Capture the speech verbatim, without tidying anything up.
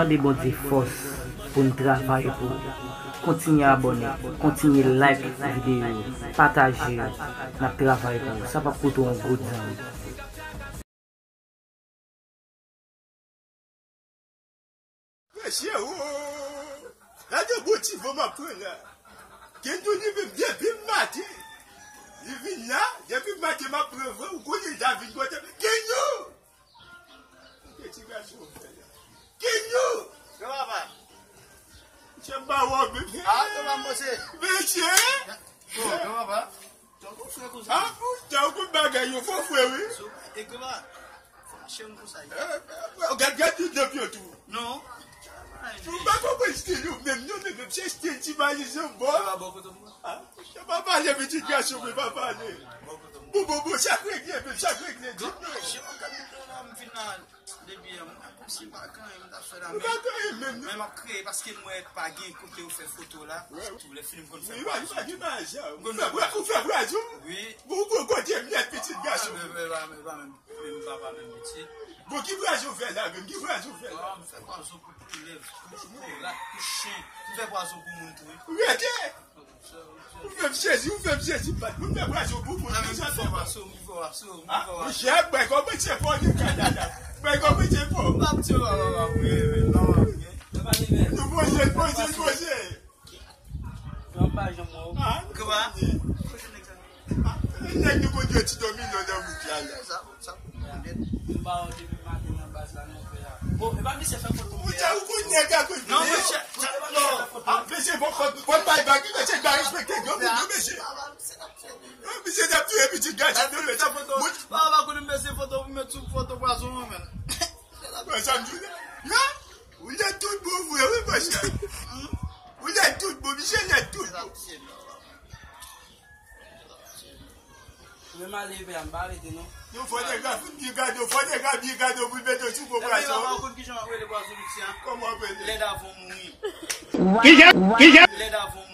Mande Bondye fòs pou n travay pou ou. Kontinye abòne, kontinye like videyo yo, pataje yo. N ap travay pou ou. Sa p ap koute w yon goud, zanmi. Mesye, o, gade bon ti van m ap pran la. Kenyo li menm depi maten. Li vin la, depi maten m ap pran van, ou konnen l ta vin kote m. Kenyo! Koupe ti gason fè la. Kenyo! Gran papa. Mesye, m pa wè w menm. Ah, tonton, m ap pase. Mesye! Oh, gran papa. Tankou frè konsa. Ah, tankou bagay yo fò frè, wi. So, e gran papa. Fò mache m konsa. Eh, eh, gad, gad, tout de pye tou. Non. Ou pa konprann stil ou menm, non, men menm se stil ti majisyen bò. Yo a bò kote mwen. Ah, pa pale pitit gason mwen, pa pale. Bon, bon, bon, sa k regle, men sa k regle, di m non. Depi yè, mwen pa konn si pa gen anyen m ta fè la, men, men m ap kreye paske m wè pa gen kote yo fè foto la. Tou lè fini m konn fè pwazo. Ou fè pwazo? Wi. Bon, bon, kote m nèt pitit gason. Men, men, men, men, men, men m pa pa menm pitit. Bon, ki pwazo w fè la menm? Ki pwazo w fè la? Ah, m fè pwazo pou koulèv, pou korat, pou chen. M fè pwazo pou moun tou, wi. Rete! Ou fè m sezi, ou fè m sezi, pat. Ou fè pwazo pou moun. Nan, men m fè pwazo, m fè pwazo, m fè pwazo. Monchè, bay kòmanse fò, de kanada. Bay kòmanse fò. M ap tire papa, papa, wi, wi, papa, wi. Nou poze, poze, poze. Yo pa janm wè w. Ah, kòman? Nèg nou konn jwe ti domino nan wout la, la. Sa, sa, sa. M ba w depi maten nan baz la, non, frè. Bon, e pa misye fè foto. Ou sa, ou konn nèg a konn. Non, mesye, non. Ah, mesye, bon, bon, bon, bay bag, mesye, ba respekte, non, non, mesye. Non, mesye, t ap touye pitit gason, non, mesye. Papa, pa konnen mesye foto, pou met sou foto pwason, non, men. Wè sa m di w la? Non? Ou nèt tout bon vre, wi, paske. Ou nèt tout bon, misye nèt tout bon. Mwen m ale vè a, m pa rete non. Yon fò nèg la fout byen gade w, fò nèg la byen gade w pou l mete w sou bon pwason. Epi w pa konn kijan w ap rele pwason misye a? Kòman w ap rele? Lèd avan w mouri. Kijan? Kijan? Lèd avan w